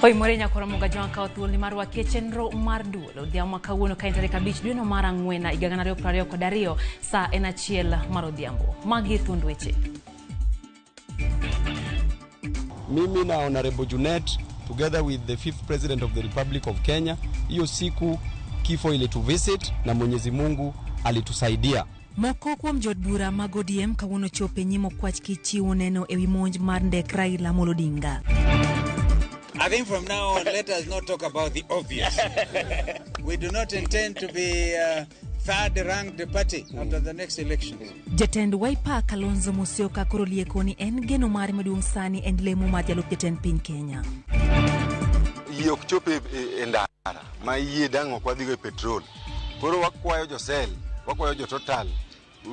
Oimore nyakoro moga jwang' kawo thuoloni mar rwakie chenro mar duol odhiambo ma kawuono ka en tarik 5 dweno mar 4 higa 2022 saa en 1 mar odhiambo. Magi thuond weche. Mimi na Honorable Junet together with the fifth president of the Republic of Kenya, hiyo siku kifo ilituvisit na Mwenyezi Mungu alitusaidia. Moko kuom jood bura mag ODM kawuono chopo e nyim okwach kichiwo neno ewi monj mar ndek Raila Amolo Odinga. I think from now on, let us not talk about the obvious. We do not intend to be third-ranked party after the next election. Jatend Wiper Kalonzo Musyoka koro lieko ni en geno mare maduong' sani en lemo mar jalup jatend piny Kenya. Yie ok chop e ndara ma yie dang' ok wadhigo e petrol. Koro wakwayo jo Shell, wakwayo jo Total,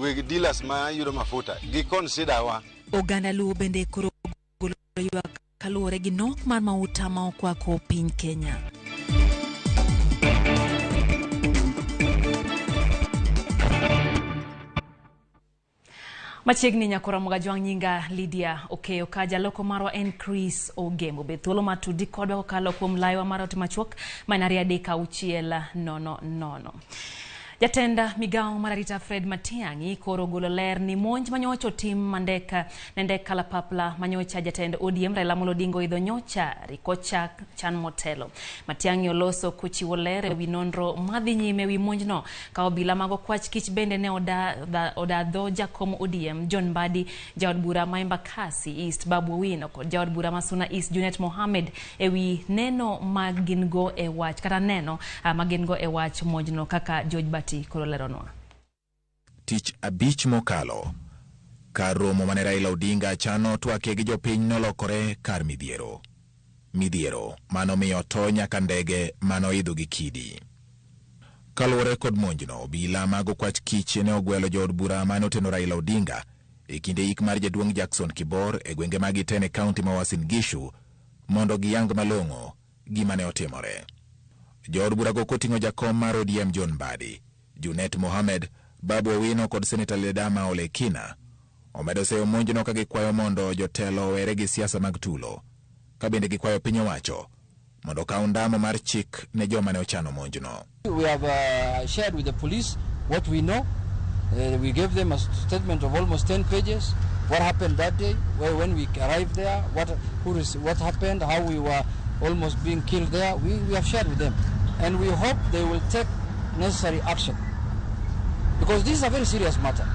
weg dealers ma yudo mafuta, gi consider wa. Oganda Luo bende koro golo ywak kaluwore gi nok mar mauta ma okwako piny Kenya. Machiegni nyakora Mogajwang' nyinga Lydia Okeyo ka jaloko marwa en Chris Ogemo. Bed thuolo mar tudi kodwa kokalo kuom laiwa mar ote machuok ma en 2 3 6 0 0. Jatend migawo mar arita Fred Matiang'i koro ogolo ler ni monj manyocha otim mandek ne ndek kalapapla manyocha jatend ODM Raila Amolo Odinga oidho nyocha rikocha chan motelo. Matiang'i oloso kochiwo ler ewi nonro madhi nyime ewi monjno ka obila mag okwach kich bende ne odadho jakom ODM John Mbadi, jaod bura ma Embakasi East Babu Owino kod jaod bura ma Suna East Junet Mohamed ewi neno ma gin go e wach kata neno ma gin go e wach monjno kaka George Bati koro leronwa. Tich abich mokalo, kar romo mane Raila Odinga chano twake gi jopiny nolokore kar midhiero. Midhiero manomiyo to nyaka ndege manoidho gi kidi. Kaluwore kod monjno, obila mag okwach kich ne ogwelo jood bura mane oteno Raila Odinga e kinde yik mar jaduong' Jackson Kibor e gwenge mag Iten e kaunti ma Uasin Gishu mondo giyang malong'o gima ne otimore. Jood burago koting'o jakom mar ODM John Mbadi, Junet Mohamed, Babu Owino kod Seneta Ledama Ole Kina omedo seyo monjno ka gikwayo mondo jotelo owere gi siasa mag tulo, ka bende gikwayo piny owacho mondo okaw ndamo mar chik ne joma ne ochano monjno. We have shared with the police what we know. We gave them a statement of almost 10 pages. What happened that day, when we arrived there, what happened, how we were almost being killed there. We have shared with them. And we hope they will take necessary action. Because this is a very serious matter.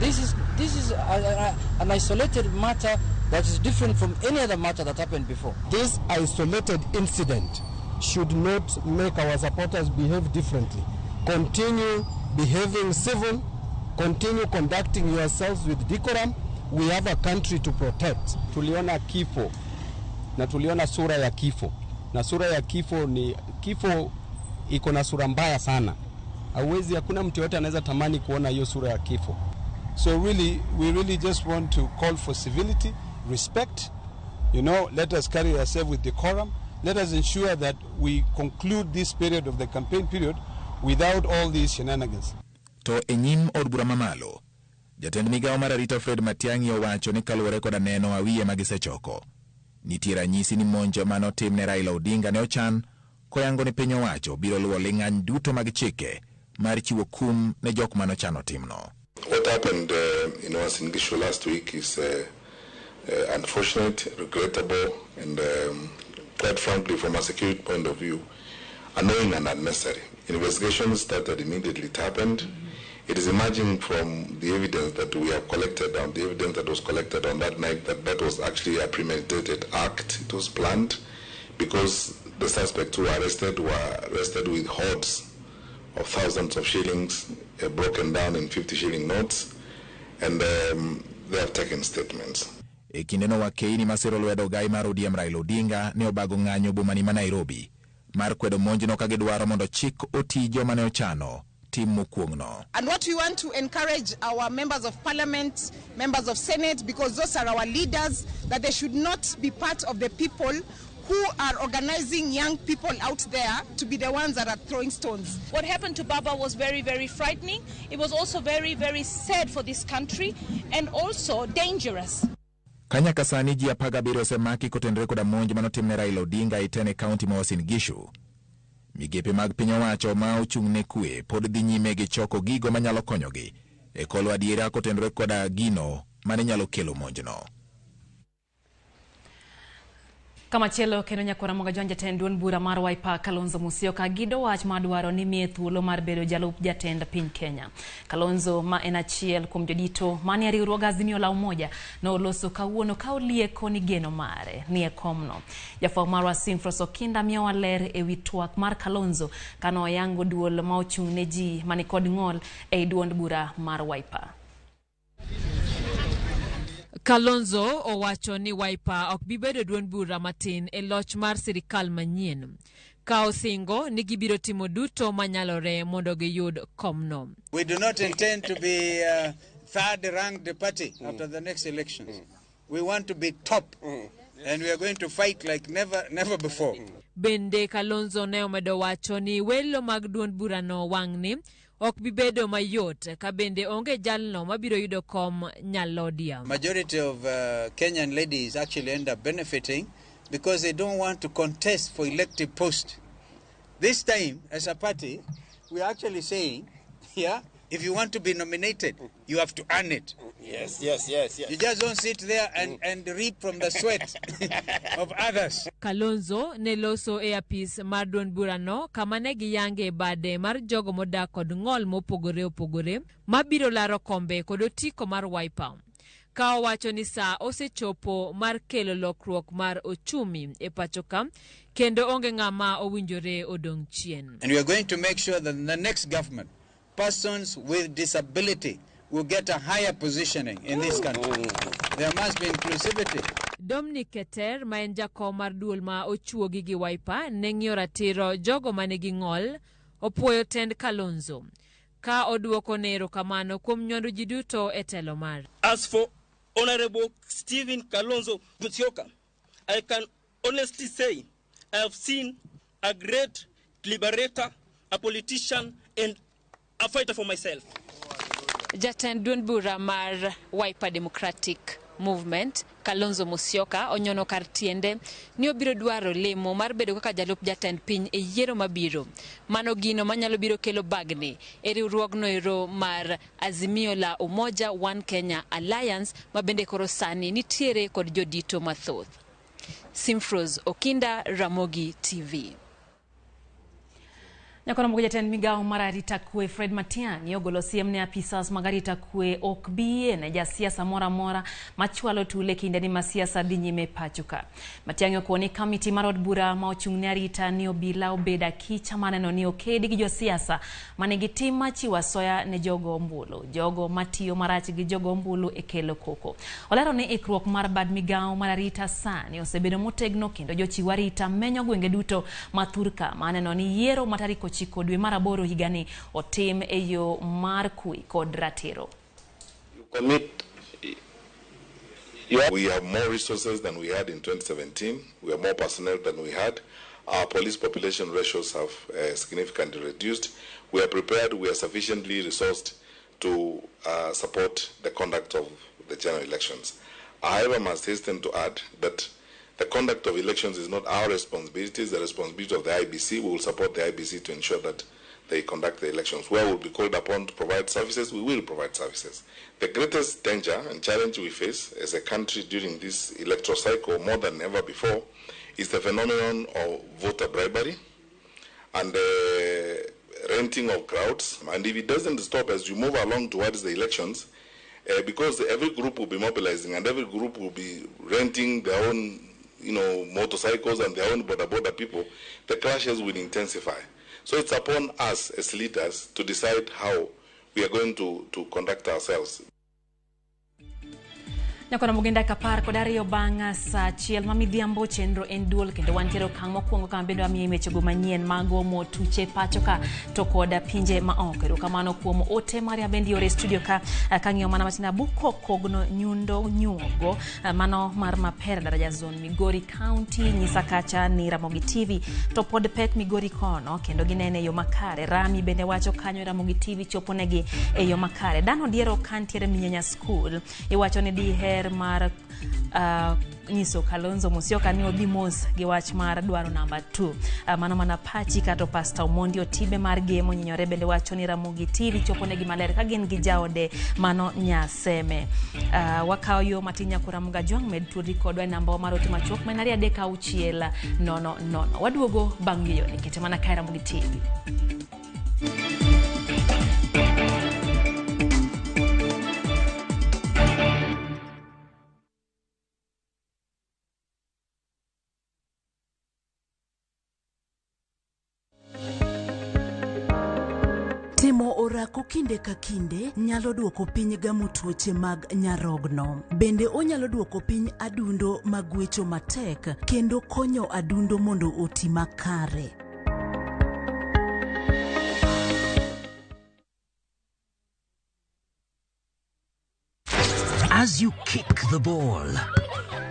This is an isolated matter that is different from any other matter that happened before. This isolated incident should not make our supporters behave differently. Continue behaving civil, continue conducting yourselves with decorum. We have a country to protect. Tuliona kifo na tuliona sura ya kifo. Na sura ya kifo ni kifo iko na sura mbaya sana. Hauwezi, hakuna mtu yote anaweza tamani kuona hiyo sura ya kifo. So really, we really just want to call for civility, respect. You know, let us carry ourselves with decorum. Let us ensure that we conclude this period of the campaign period without all these shenanigans. To e nyim od bura mamalo, jatend migawo mar arita Fred Matiang'i owacho ni kaluwore koda neno awiye magisechoko, nitie ranyisi ni monj manotim ne Raila Odinga ne ochan koyango ni piny owacho biro luwo ling'any duto mag chike mar chiwo kum ne jok manochano timno. What happened in Uasin Gishu last week is unfortunate, regrettable, and quite frankly, from a security point of view, annoying and unnecessary. Investigation started immediately it happened. It is emerging from the evidence that we have collected, and the evidence that was collected on that night, that that was actually a premeditated act. It was planned because the suspects who were arrested with hordes of thousands of shillings, broken down in 50 shilling notes, and they have taken statements. E kindeno wakeini masiro lwedo gai mar ODM Raila Odinga ne obago ng'anyo bomani ma Nairobi mar kwedo monjno ka gidwaro mondo chik oti joma ne ochano tim mokwong'no. And what we want to encourage our members of parliament, members of senate, because those are our leaders, that they should not be part of the people who are organizing young people out there to be the ones that are throwing stones. What happened to Baba was very, very frightening. It was also very, very sad for this country and also dangerous. Ka nyaka sani ji 17 osemaki kotenore koda monj manotimne Raila Odinga e Iten e kaunti ma Uasin Gishu. Migepe mag piny owacho ma ochung' ne kwe pod dhi nyime gi choko gigo manyalo konyogi e kolo adiera kotenore koda gino mane nyalo kelo monjno. Kamachielo kendo nyakwara Moga jatend duond bura mar Wiper Kalonzo Musyoka gido wach madwaro ni miye thuolo mar bedo jalup jatend piny Kenya. Kalonzo ma en achiel kuom jodito manie riwruog Azimio la Umoja noloso kawuono ka olieko ni geno mare ni e komno. Jafwambo marwa Simfros Okinda miyowa ler ewi twak mar Kalonzo kano oyango duol ma ochung' ne ji manikod ng'ol ei duond bura mar Wiper. Kalonzo owacho ni Wiper ok bi bedo duond bura matin e loch mar sirikal manyien. Ka osingo ni gibiro timo duto manyalore mondo giyud komno. We do not intend to be third-ranked party after the next elections. We want to be top, and we are going to fight like never, never before. Bende Kalonzo ne omedo wacho ni welo mag duond burano wang'ni ok bi bedo mayot ka bende onge jalno mabiro yudo kom Nyalodia. Majority of Kenyan ladies actually end up benefiting because they don't want to contest for elective post. This time, as a party, we are actually saying, yeah, if you want to be nominated, you have to earn it. Yes. You just don't sit there and reap from the sweat of others. Kalonzo ne loso e apis mar duond burano kama ne giyange e bade mar jogo modak kod ng'ol mopogore opogore mabiro laro kombe kod otiko mar Wiper. Ka owacho ni saa osechopo mar kelo lokruok mar ochumi e pacho ka kendo onge ng'ama owinjore odong' chien. And we are going to make sure that in the next government, persons with disability will get a higher positioning in this country. There must be inclusivity. Dominic Keter ma en jakom mar duol ma ochuogi gi Wiper ne ng'iyo ratiro jogo manigi ng'ol opuoyo tend Kalonzo ka oduoko ne erokamano kuom nywando ji duto e telo mare. As for Honorable Stephen Kalonzo Musyoka, I can honestly say I have seen a great liberator, a politician, and a fighter for myself. Jatend duond bura mar Wiper Democratic Movement Kalonzo Musyoka onyono kar tiende ni obiro dwaro lemo mar bedo kaka jalup jatend piny e yiero mabiro. Mano gino manyalo biro kelo bagni e riwruogno ero mar Azimio la Umoja One Kenya Alliance ma bende koro sani nitiere kod jodito mathoth. Simfros Okinda, Ramogi TV. Nyakono mogo jatend migawo mar arita kwe Fred Matiang'i ogolo siem ne apisas mag arita kwe ok bi yie ne jasiasa moro amora machwalo tule kinde ni ma siasa dhi nyime pacho ka. Matiang'i okoni kamiti mar od bura ma ochung' ne arita ni obila obed akicha maneno ni okedi gi josiasa manigi tim mar chiwo asoya ne jogo ombulu, jogo matiyo marach gi jogo ombulu e kelo koko. Olero ni ikruok mar bad migawo mar arita sani osebedo motegno kendo jochiw arita menyo gwenge duto ma thurka maneno ni yiero ma tarik 9 dwe mar 8 higani otim e yo mar kwe kod ratiro. We have more resources than we had in 2017. We have more personnel than we had. Our police population ratios have significantly reduced. We are prepared. We are sufficiently resourced to support the conduct of the general elections. I, however, must hasten to add that the conduct of elections is not our responsibility, it's the responsibility of the IBC. We will support the IBC to ensure that they conduct the elections. Where we will be called upon to provide services, we will provide services. The greatest danger and challenge we face as a country during this electoral cycle more than ever before is the phenomenon of voter bribery and the renting of crowds. And if it doesn't stop as you move along towards the elections, because every group will be mobilizing and every group will be renting their own, motorcycles and their own border people, the clashes will intensify. So it's upon us as leaders to decide how we are going to conduct ourselves. Nyakono mugenda kapar kod ariyo bang' saa achiel ma midhiambo chenro en duol kendo wantiere okang' mokwongo kama bende wamiyi wechego manyien mago motuche pacho ka to kod pinje ma oko. Erokamano kuom ote mari abendi ore studio ka kang'iyo mana matin abuko kogno nyundo nyuogo mano mar Mapera daraja zone Migori County nyisa kacha ni Ramogi TV to pod pek Migori kono kendo ginene e yo makare. Rami bende wacho kanyo Ramogi TV chopo negi e yo makare. Dano diero kantiere Minyanya School iwacho ni diher ler mar nyiso Kalonzo Musyoka ni odhi mos gi wach mar dwaro namba 2. Mano mana pachi kato Pastor Omondi Otibe mar Gemo Nyinyore bende wacho ni Ramogi TV chopo negi maler ka gin gi jaode mano Nyaseme. Wakawo yo matin nyakora Mgajwang' med tudri kodwa e namba mar ote machuok ma en 2 3 6 0 0. Waduogo bang' yweyo nikech mana kae Ramogi TV. Timo orako kinde ka kinde nyalo duoko piny gamo tuoche mag nyarogno. Bende onyalo duoko piny adundo magwecho matek kendo konyo adundo mondo oti makare. As you kick the ball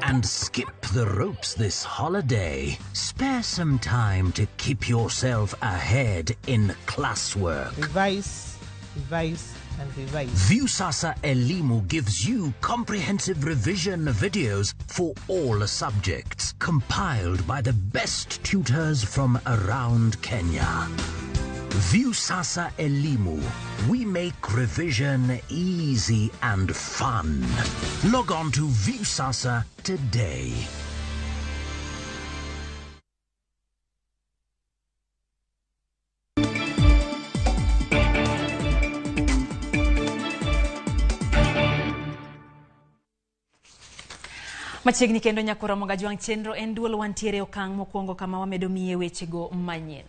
and skip the ropes this holiday, spare some time to keep yourself ahead in classwork. Revise, revise, and revise. Viusasa Elimu gives you comprehensive revision videos for all subjects, compiled by the best tutors from around Kenya. Viusasa Elimu. We make revision easy and fun. Log on to Viusasa today. Machiegni kendo nyakora Mogajwang' chenro en duol wantiere okang' mokwongo kama wamedo miye wechego manyien.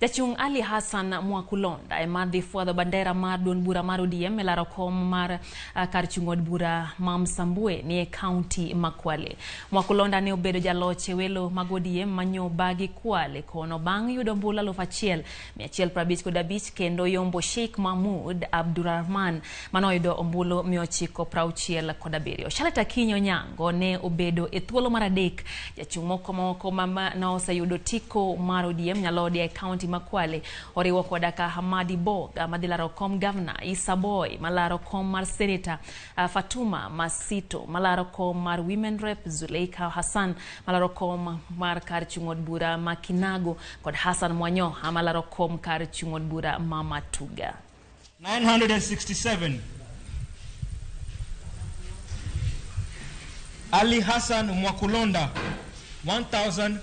Jachung' Ali Hassan Mwakulonda ema dhi fwadho bandera mar duond bura mar ODM e laro kom mar kar chung' od bura ma Msambwe ni e kaunti ma Kwale. Mwakulonda ne obedo jaloch e welo mag ODM manyo bagi Kwale kono bang' yudo ombulu 1155 kendo yombo Sheikh Mahmud Abdurrahman manoyudo ombulu 967. Charlotte Akinyi Onyango ne obedo e thuolo mar 3 jachung' moko moko mama noseyudo tiko mar ODM Nyalodi e kaunti ma Kwale oriwo koda ka Hamadi Boga madhi laro kom gavana, Issa Boy malaro kom mar seneta, Fatuma Masito malaro kom mar women rep, Zuleika Hassan malaro kom mar kar chung' od bura ma Kinago kod Hassan Mwanyoha malaro kom kar chung' od bura ma Matuga. 967 Ali Hassan Mwakulonda, 1,100.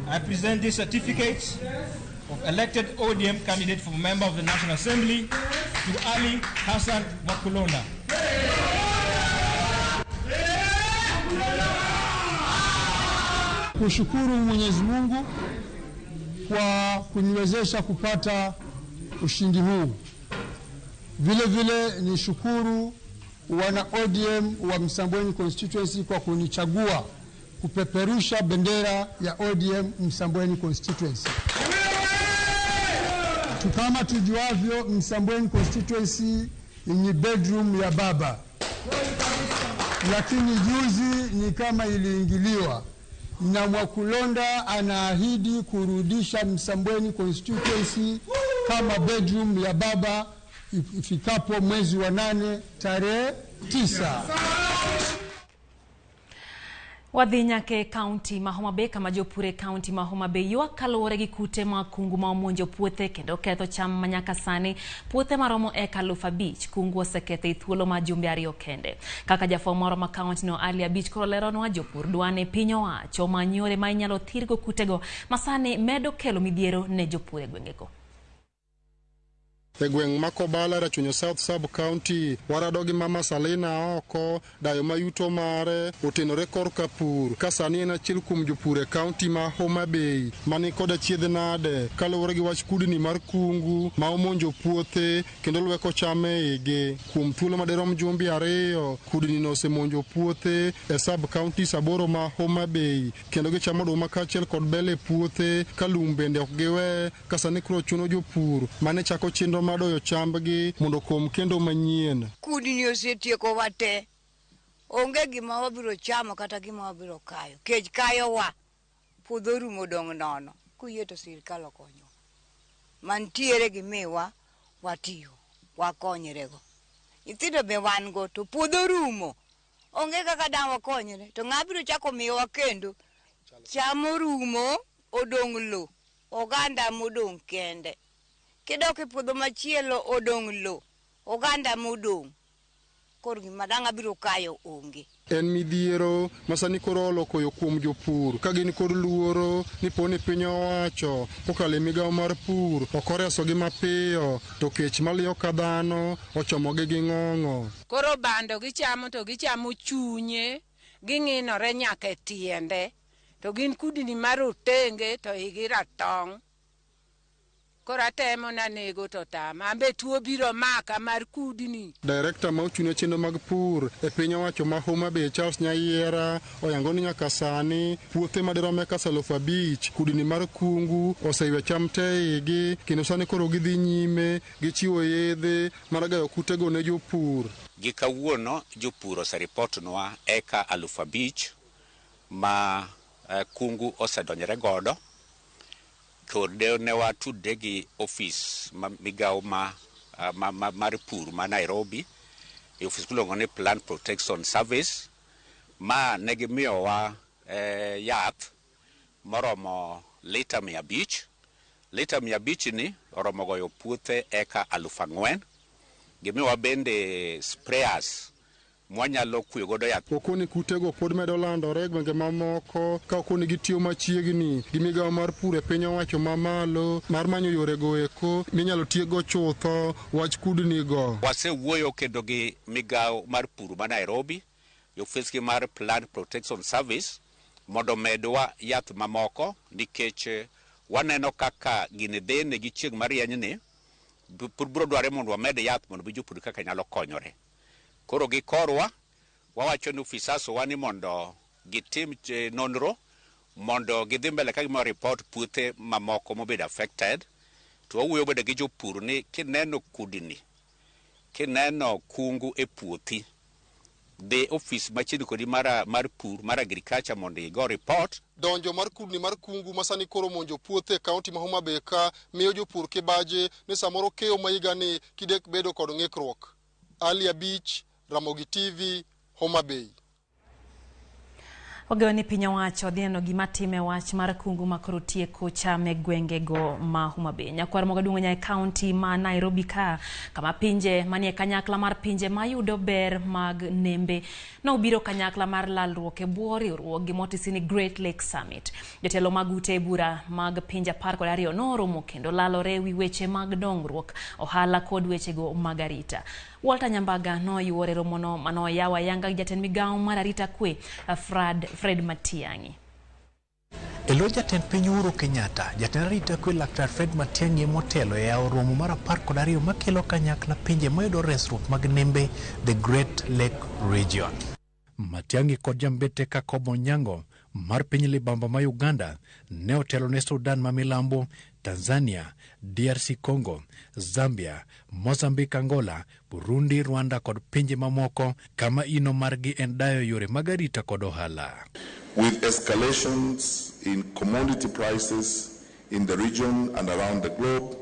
I present these certificates of elected ODM candidate for member of the National Assembly to Ali Hassan Mwakulonda. Kushukuru Mwenyezi Mungu kwa kuniwezesha kupata ushindi huu. Vile vile ni shukuru wana ODM wa Msambweni constituency kwa kunichagua kupeperusha bendera ya ODM Msambweni constituency. Kama tujuavyo, Msambweni constituency ni bedroom ya baba, lakini juzi ni kama iliingiliwa na Mwakulonda anaahidi kurudisha Msambweni constituency kama bedroom ya baba ifikapo mwezi wa 8 tarehe 9. Wadhi nyaka e kaunti ma Homa Bay kama jopur e kaunti ma Homa Bay ywak kaluwore gi kute mag kungu ma omonjo puothe kendo ketho cham ma nyaka sani puothe maromo eka 5,000 kungu oseketho e thuolo mar jumbe 2 kende. Kaka jafwambo moro ma kaunti no Ali Abich koro leronwa, jopur dwane piny owacho omany yore ma inyalo thirgo kutego ma sani medo kelo midhiero ne jopur e gwengego. E gweng' ma Kobala, Rachuonyo South Sub County, warado gi Mama Salina oko dayo ma yuto mare otenore korka pur ka sani en achiel kuom jopur e kaunti ma Homa Bay mani kod achiedh nade kaluwore gi wach kudni mar kungu ma omonjo puothe kendo lweko cham e igi. Kuom thuolo madirom jumbe 2, kudni no osemonjo puothe e sub counties 8 ma Homa Bay kendo gichamo oduma kaachiel kod bel e puothe ka lum bende ok giwe ka sani koro chuno jopur mane chako chenro madoyo chambgi mondo kom kendo manyien. Kudni osetieko wa te, onge gima wabiro chamo kata gima wabiro kayo. Kech kayowa, puodho orumo dong' nono. Kuyie to sirikal okonywa. Mantiere gi miwa Watiyo, wakonyrego. Nyithindo be wan go to puodho rumo. Onge kaka dang' wakonyre to ng'a biro chako miyowa kendo. Cham orumo, odong' lo, oganda modong' kende. Kidok e puodho machielo odong' lo, oganda modong'. Koro gima dang' abiro kayo onge. En midhiero ma sani koro olo koyo kuom jopur ka gin kod luoro ni po ni piny owacho kokalo e migawo mar pur ok oresogi mapiyo to kech maliyo ka dhano ochomogi gi ng'ong'o. Koro bando gichamo to gichamo chunye, ging'inore nyaka e tiende, to gin kudni marotenge to igi ratong'. Koro atemo nanego to tama, an be tuo biro maka mar kudni. Direkta ma ochung' ne chenro mag pur e piny owacho ma Homa Bay Charles Nyayiera oyango ni nyaka sani puothe madirom eka 5,000 kudni mar kungu oseywe cham te igi kendo sani koro gidhi nyime gi chiwo yedhe mar gayo kutego ne jopur. Gi kawuono jopur oseripotnwa eka 5,000 ma kungu osedonjore godo. Kod ne watudre gi ofis ma migawo mar pur ma Nairobi, e ofis miluongo ni Plant Protection Service, ma ne gimiyowa yath moromo lita 500. Lita 500 ni oromo goyo puothe eka 4,000. Gimiyowa bende sprayers mwanyalo kweyo godo yath. Okoni kutego pod medo landore e gwenge mamoko ka okoni gitiyo machiegni gi migawo mar pur e piny owacho mamalo mar manyo yorego eko minyalo tiekgo chutho wach kudnigo. Wasewuoyo kendo gi migawo mar pur ma Nairobi, ofisgi mar Plant Protection Service, mondo medwa yath mamoko nikech waneno kaka gini dhine gi chieng' marieny ni, biro dwarore mondo wamed yath mondo mi jopur kaka nyalo konyore. Koro gi korwa, wawacho ni ofisas wa ni mondo gitim nonro mondo gidhi mbele ka gimiyo report puothe mamoko mobedo affected. To wawuoyo bende gi jopur ni kineno kudni, kineno kungu e puothi, dhi ofis machiegni kodi mar pur mar agriculture mondo igo report. Donjo mar kudni mar kungu ma sani koro monjo puothe e kaunti ma Homa Bay ka miyo jopur kibaji ni samoro keyo ma higani kidek bedo kod ng'ikruok. Ali Abich, Ramogi TV, Homa Bay. Ogeyo ni piny owacho dhi neno gima time wach mar kungu ma koro tieko cham e gwengego ma Homa Bay. Nyakwar Mogadung'o nya e kaunti ma Nairobi ka, kama pinje manie kanyakla mar pinje mayudo ber mag nembe nobiro kanyakla mar lalruok e bwo riwruok gimotisi ni Great Lake Summit. Jotelo mag ute bura mag pinje 12 noromo kendo lalore wi weche mag dongruok, ohala kod wechego mag arita. Walter Nyambaga noyuore romono manoyawo ayanga gi jatend migawo mar arita kwe Fred Matiang'i. E lo jatend piny Uhuru Kenyatta, jatend arita kwe Laktar Fred Matiang'i emotelo e yawo romo mar 12 makelo kanyakla pinje mayudo resruok mag nembe The Great Lake Region. Matiang'i kod jambete Kakobo Onyango mar piny Libamba ma Uganda ne otelo ne Sudan ma Milambo, Tanzania, DRC Congo, Zambia, Mozambique, Angola, Burundi, Rwanda kod pinje mamoko kama ino margi en dayo yore mag arita kod ohala. With escalations in commodity prices in the region and around the globe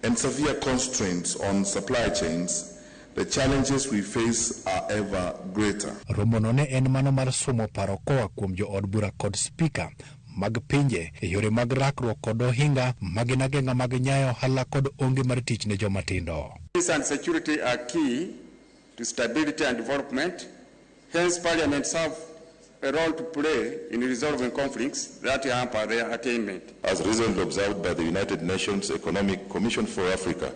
and severe constraints on supply chains, the challenges we face are ever greater. Romono ne en mano mar somo paro koa kuom jood bura kod spika mag pinje e yore mag rakruok kod ohinga magin ageng'a mag nyayo ohala kod onge mar tich ne joma tindo. Peace and security are key to stability and development. Hence, parliaments have a role to play in resolving conflicts that hamper their attainment. As recently observed by the United Nations Economic Commission for Africa,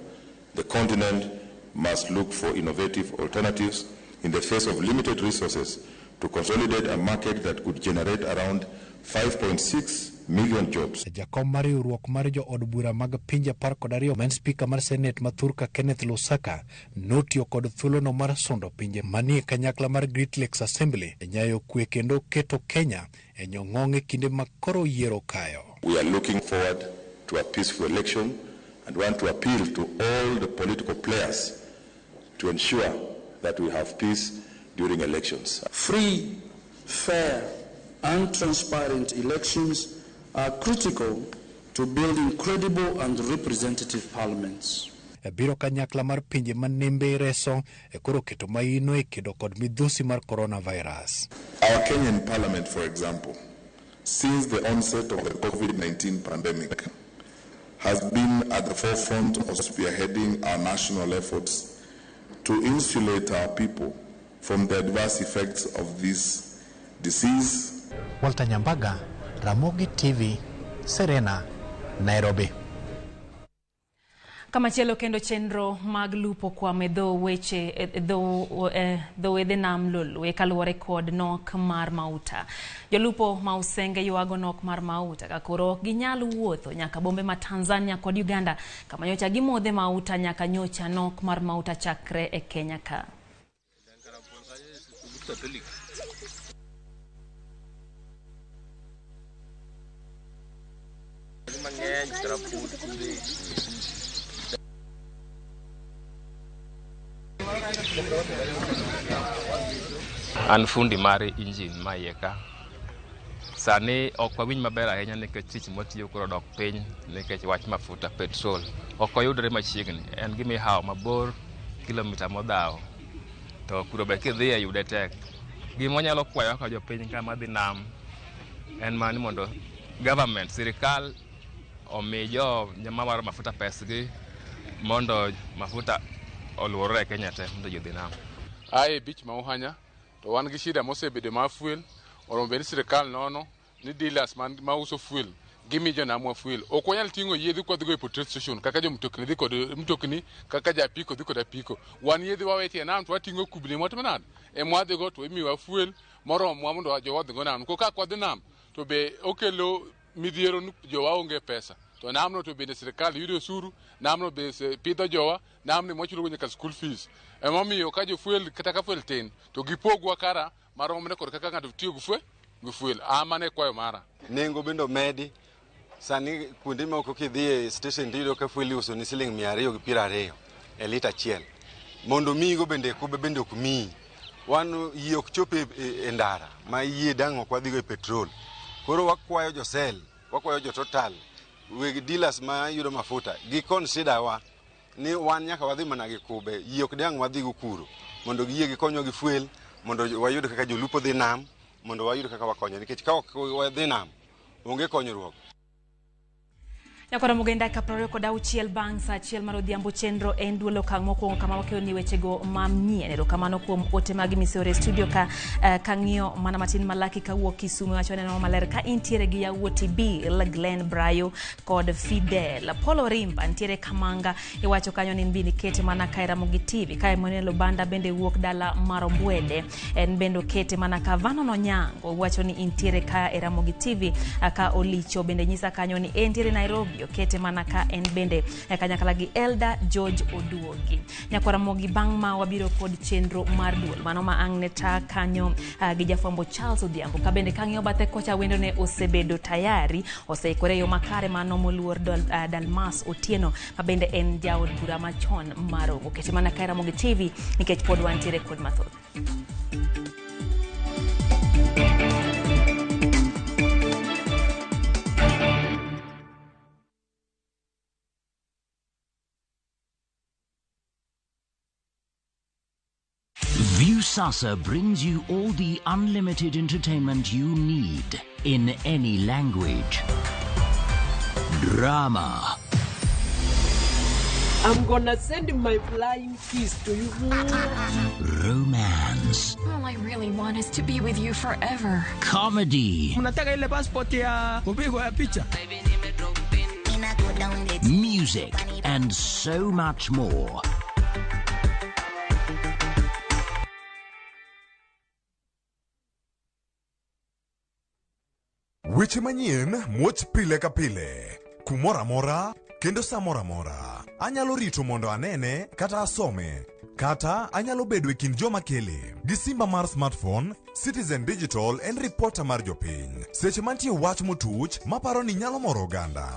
the continent must look for innovative alternatives in the face of limited resources to consolidate a market that could generate around 5.6 million jobs. Jakom mar riwruok mar jood bura mag pinje 12 ma en spika mar Senate ma thurka Kenneth Lusaka notiyo kod thuolono mar sundo pinje manie kanyakla mar Great Lakes Assembly e nyayo kwe kendo keto Kenya e nyong'ong' e kinde ma koro yiero kayo. We are looking forward to a peaceful election and want to appeal to all the political players to ensure that we have peace during elections. Free, fair, and transparent elections are critical to building credible and representative parliaments. Biro kanyakla mar pinje ma nembe reso koro keto maino e kedo kod midhusi mar coronavirus. Our Kenyan parliament, for example, since the onset of the COVID-19 pandemic, has been at the forefront of spearheading our national efforts to insulate our people from the adverse effects of this disease. Walter Nyambaga, Ramogi TV, Serena, Nairobi. Kamachielo kendo chenro mag lupo kwame dho weche dho wedhe nam Lolwe kaluwore kod nok mar mauta. Jolupo ma Usenge ywago nok mar mauta ka koro ok ginyal wuotho nyaka bombe ma Tanzania kod Uganda kama nyocha gimodhe mauta nyaka nyocha nok mar mauta chakre e Kenya ka. An fundi mar injin ma iye ka. Sani ok wawinj maber ahinya nikech tich mwatiyo koro odok piny nikech wach mafuta petrol ok oyudre machiegni. En gima ihawo mabor kilomita modhawo to kuro be kidhiye yude tek. Gima wanyalo kwayo kaka jopiny ka madhi nam en mana ni mondo government, sirikal omi jo mawaro mafuta pesgi mondo mafuta oluorore e Kenya te mondo ji odhi nam. Ae beach ma Uhanya to wan gi shida mosebedo mar fuel. Oromo bed ni sirikal nono ni dealers man mauso fuel gimi jonamwa fuel. Ok wanyal ting'o yiedhi kwadhigo e petrol station kaka jo mtokni dhi kod mtokni, kaka ja apiko dhi kod apiko. Wan yiedhi wawetie e nam to wating'o kubni mwatimo nade emwadhigo to imiwa fuel moromwa mondo jowa odhigo nam. Ko ka ok wadhi nam to be okelo midhiero ni jowa onge pesa. To namno to bende sirikal yudo osuru, namno be pidho jowa, namno mwachulogo nyaka school fees. Emomiyo ka jo fuel kata ka fuel tin to gipogwa kara maromre kod kaka ng'ato tiyo gi fuel. Mano e kwayo mara. Nengo bende omedi. Sani kuonde moko kidhi e station tiyudo ka fuel iuso ni siling 220 e lita achiel. Mondo miyigo bende kube bende ok miyi. Wan yie ok chop e ndara ma yie dang' ok wadhigo e petrol. Koro wakwayo jo Shell, wakwayo jo Total, weg dealers ma yudo mafuta, gi consider wa ni wan nyaka wadhi mana gi kube, yie ok dang' wadhigo kuro mondo giyie gikonywa gi fuel mondo wayud kaka jolupo dhi nam, mondo wayud kaka wakonyo nikech ka ok wadhi nam onge konyruok. Nyakora Mogenda dakika 26 bang' saa 1 mar odhiambo chenro en duol okang' mokwongo kama wakeyo ni wechego manyien. Erokamano kuom ote mag miseoro e studio ka kang'iyo mana matin Malaki kawuok Kisumu wacho neno maler ka intiere gi yawuoti Bill, Glenn Brayo kod Fidel. Paul Orimba ntiere Kamanga iwacho kanyo ni in kete mana ka e Ramogi TV. Ka Emmanuel Obanda bende wuok dala mar Ombwede en bende okete mana ka Vanon Onyango wacho ni intiere ka e Ramogi TV. Ka Olicho bende nyisa kanyo ni entiere Nairobi okete mana ka en bende kanyakla gi Elder George Oduogi. Nyakwara Mogi bang' ma wabiro kod chenro mar duol mano ma ang' ne ta kanyo gi jafwambo Charles Odhiambo. Ka bende kang'iyo bathe kocha wendo ne osebedo tayari oseikore yo makare mano moluor Dalmas Otieno ma bende en jaod bura machon mar Rongo. Kete mana ka e Ramogi TV nikech pod wantiere kod mathoth. Viusasa brings you all the unlimited entertainment you need in any language. Drama. I'm gonna send my flying kiss to you. Romance. All I really want is to be with you forever. Comedy. Mnataka ile passport ya kupigwa ya picha? Music and so much more. Weche manyien muoch pile ka pile, kumoro amora kendo sa moro amora. Anyalo rito mondo anene kata asome, kata anyalo bedo e kind joma kele. Gi simba mar smartphone, Citizen Digital en ripota mar jopiny. Seche mantie wach motuch maparo ni nyalo moro oganda.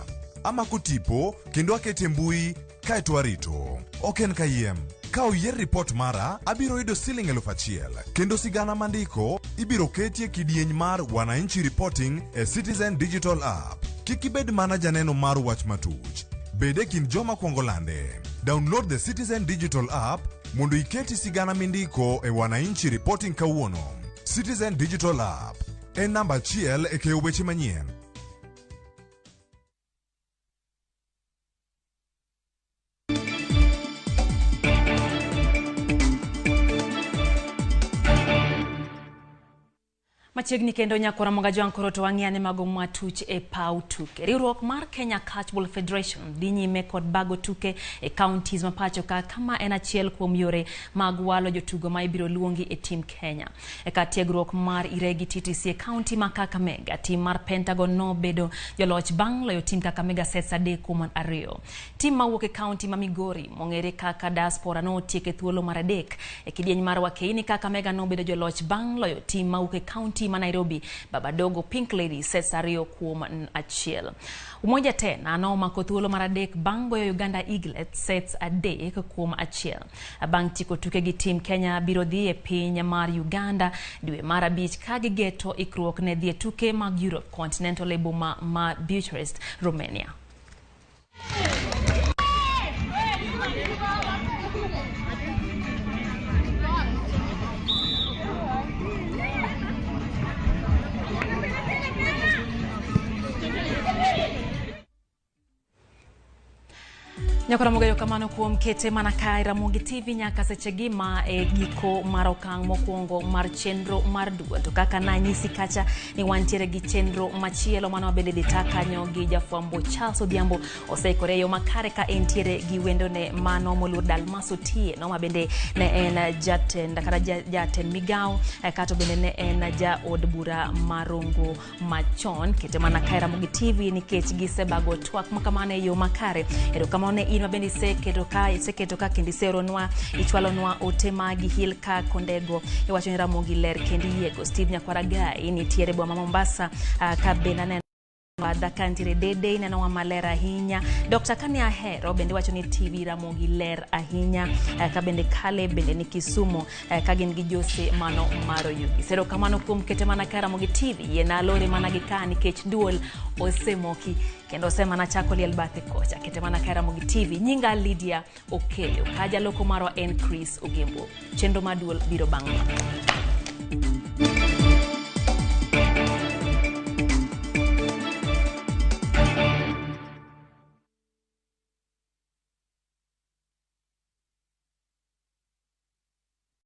Amako tipo kendo akete mbui kaeto arito. Ok en kayiem. Ka oyier ripot mara, abiro yudo siling 1000 kendo sigana mandiko ibiro ketie kidieny mar Wananchi Reporting e Citizen Digital App. Kik ibed mana janeno mar wach matuch. Bed e kind joma kwongo lande. Download the Citizen Digital app mondo iketi sigana mindiko e Wananchi Reporting kawuono. Citizen Digital app en namba achiel e keyo weche manyien. Machiegni kendo nyakora Moga Jwang' koro to wang'i ane mago mwatuch e paw tuke. Riwruok mar Kenya Catchball Federation dhi nyime kod bago tuke e counties ma pacho ka kama en achiel kuom yore mag walo jotugo ma ibiro luongi e team Kenya. E kar tiegruok mar Iregi TTC e county ma Kakamega, team mar Pentagon nobedo joloch bang' loyo team Kakamega sets 3-2. Team mawuok e county ma Migori mong'ere kaka Diaspora notieko e thuolo mar 3. E kidieny mar Wakeini, Kakamega nobedo joloch bang' loyo team mawuok e county ma Nairobi Babadogo Pink Lady sets 2-1. Umoja Tena nomako thuolo mar 3 bang' goyo Uganda Eaglets sets 3-1. Bang' tieko tuke gi team Kenya biro dhi e piny mar Uganda dwe mar 5 ka gigeto ikruok ne dhi e tuke mag Europe Continental e boma ma Bucharest, Romania. Nyakora Moga kamano kuom kete mana kae Ramogi TV nyaka sechegi ma e giko mar okang' mokwongo mar chenro mar duol. To kaka nanyisi kacha ni wantiere gi chenro machielo mano bende dhi ta kanyo gi jafwambo Charles Odhiambo oseikore e yo makare ka entiere gi wendone mano moluor Dalmas Otieno ma bende ne en jatend kata jatend migawo kato bende ne en jaod bura marongo machon. Kete mana kae Ramogi TV nikech gisebago twak makamano e yo makare. Erokamano ne in mabende iseketo ka kendo iseoronwa ichwalonwa ote magi hil ka kondego iwacho ni Ramogi ler kendo iyiego. Steve Nyakwaragai nitiere boma ma Mombasa ka bende aneno badha ka nitiere Dede inenowa maler ahinya. Dr. Kane Ahero bende wacho ni TV Ramogi ler ahinya ka bende Kale bende ni Kisumu ka gin gi Jose mano maro Yugi. Erokamano kuom kete mana ka Ramogi TV yiena alore mana gi ka nikech duol osemoki kendo osemana chako liel bathe kocha. Kete mana ka Ramogi TV. Nyinga Lydia Okeyo ka jaloko marwa en Chris Ogembo. Chenro mar duol biro bang' ma.